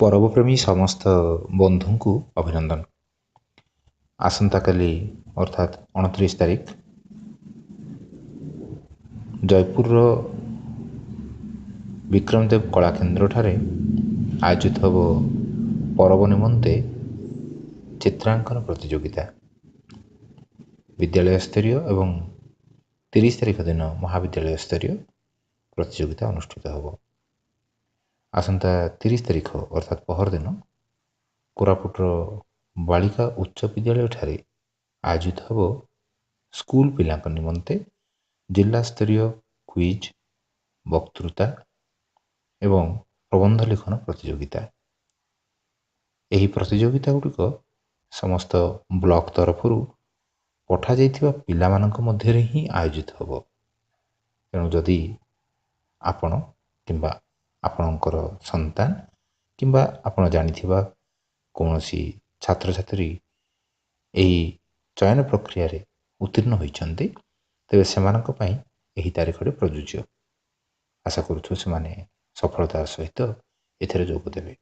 ପରବପ୍ରେମୀ ସମସ୍ତ ବନ୍ଧୁଙ୍କୁ ଅଭିନନ୍ଦନ। ଆସନ୍ତାକାଲି ଅର୍ଥାତ୍ 29 ତାରିଖ ଜୟପୁରର ବିକ୍ରମଦେବ କଳାକେନ୍ଦ୍ରଠାରେ ଆୟୋଜିତ ହେବ ପରବ ନିମନ୍ତେ ଚିତ୍ରାଙ୍କନ ପ୍ରତିଯୋଗିତା ବିଦ୍ୟାଳୟ ସ୍ତରୀୟ ଏବଂ 30 ତାରିଖ ଦିନ ମହାବିଦ୍ୟାଳୟ ସ୍ତରୀୟ ପ୍ରତିଯୋଗିତା ଅନୁଷ୍ଠିତ ହେବ। ଆସନ୍ତା 30 ତାରିଖ ଅର୍ଥାତ୍ ପହରଦିନ କୋରାପୁଟର ବାଳିକା ଉଚ୍ଚ ବିଦ୍ୟାଳୟଠାରେ ଆୟୋଜିତ ହେବ ସ୍କୁଲ ପିଲାଙ୍କ ନିମନ୍ତେ ଜିଲ୍ଲାସ୍ତରୀୟ କୁଇଜ୍, ବକ୍ତୃତା ଏବଂ ପ୍ରବନ୍ଧ ଲେଖନ ପ୍ରତିଯୋଗିତା। ଏହି ପ୍ରତିଯୋଗିତା ଗୁଡ଼ିକ ସମସ୍ତ ବ୍ଲକ ତରଫରୁ ପଠାଯାଇଥିବା ପିଲାମାନଙ୍କ ମଧ୍ୟରେ ହିଁ ଆୟୋଜିତ ହେବ। ତେଣୁ ଯଦି ଆପଣ କିମ୍ବା ଆପଣଙ୍କର ସନ୍ତାନ କିମ୍ବା ଆପଣ ଜାଣିଥିବା କୌଣସି ଛାତ୍ରଛାତ୍ରୀ ଏହି ଚୟନ ପ୍ରକ୍ରିୟାରେ ଉତ୍ତୀର୍ଣ୍ଣ ହୋଇଛନ୍ତି, ତେବେ ସେମାନଙ୍କ ପାଇଁ ଏହି ତାରିଖଟି ପ୍ରଯୁଜ୍ୟ। ଆଶା କରୁଛୁ ସେମାନେ ସଫଳତାର ସହିତ ଏଥିରେ ଯୋଗ ଦେବେ।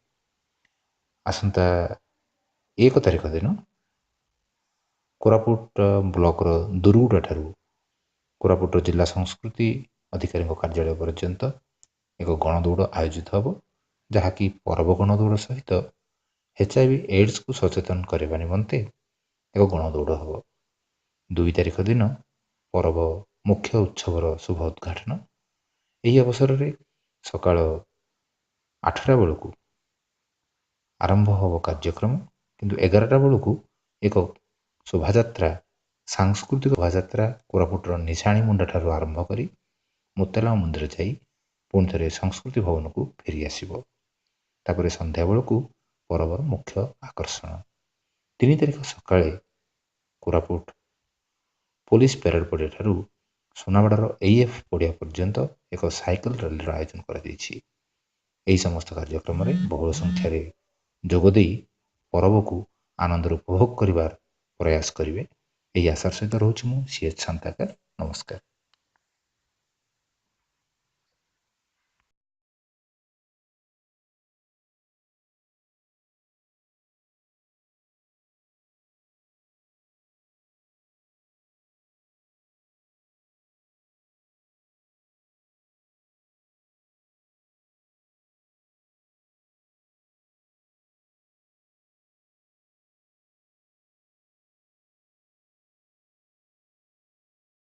ଆସନ୍ତା 1 ତାରିଖ ଦିନ କୋରାପୁଟ ବ୍ଲକର ଦୁରୁଗୁଡ଼ା ଠାରୁ କୋରାପୁଟର ଜିଲ୍ଲା ସଂସ୍କୃତି ଅଧିକାରୀଙ୍କ କାର୍ଯ୍ୟାଳୟ ପର୍ଯ୍ୟନ୍ତ ଏକ ଗଣଦୌଡ଼ ଆୟୋଜିତ ହେବ, ଯାହାକି ପରବ ଗଣଦୌଡ଼ ସହିତ HIV ଏଡ଼୍ସକୁ ସଚେତନ କରିବା ନିମନ୍ତେ ଏକ ଗଣଦୌଡ଼ ହେବ। 2 ତାରିଖ ଦିନ ପରବ ମୁଖ୍ୟ ଉତ୍ସବର ଶୁଭ ଉଦ୍ଘାଟନ। ଏହି ଅବସରରେ ସକାଳ 8ଟା ବେଳକୁ ଆରମ୍ଭ ହେବ କାର୍ଯ୍ୟକ୍ରମ, କିନ୍ତୁ 11ଟା ବେଳକୁ ଏକ ଶୋଭାଯାତ୍ରା, ସାଂସ୍କୃତିକ ଶୋଭାଯାତ୍ରା କୋରାପୁଟର ନିଶାଣିମୁଣ୍ଡା ଠାରୁ ଆରମ୍ଭ କରି ମୋତେଲା ମନ୍ଦିର ଯାଇ ପୁଣି ଥରେ ସଂସ୍କୃତି ଭବନକୁ ଫେରି ଆସିବ। ତାପରେ ସନ୍ଧ୍ୟାବେଳକୁ ପରବର ମୁଖ୍ୟ ଆକର୍ଷଣ। 3 ତାରିଖ ସକାଳେ କୋରାପୁଟ ପୋଲିସ ପ୍ୟାରେଡ଼ ପଡ଼ିଆଠାରୁ ସୁନାବେଡ଼ାର AF ପଡ଼ିଆ ପର୍ଯ୍ୟନ୍ତ ଏକ ସାଇକେଲ ରାଲିର ଆୟୋଜନ କରାଯାଇଛି। ଏହି ସମସ୍ତ କାର୍ଯ୍ୟକ୍ରମରେ ବହୁଳ ସଂଖ୍ୟାରେ ଯୋଗଦେଇ ପରବକୁ ଆନନ୍ଦରେ ଉପଭୋଗ କରିବାର ପ୍ରୟାସ କରିବେ, ଏହି ଆଶାର ସହିତ ରହୁଛି ମୁଁ CH Shantakar. ନମସ୍କାର।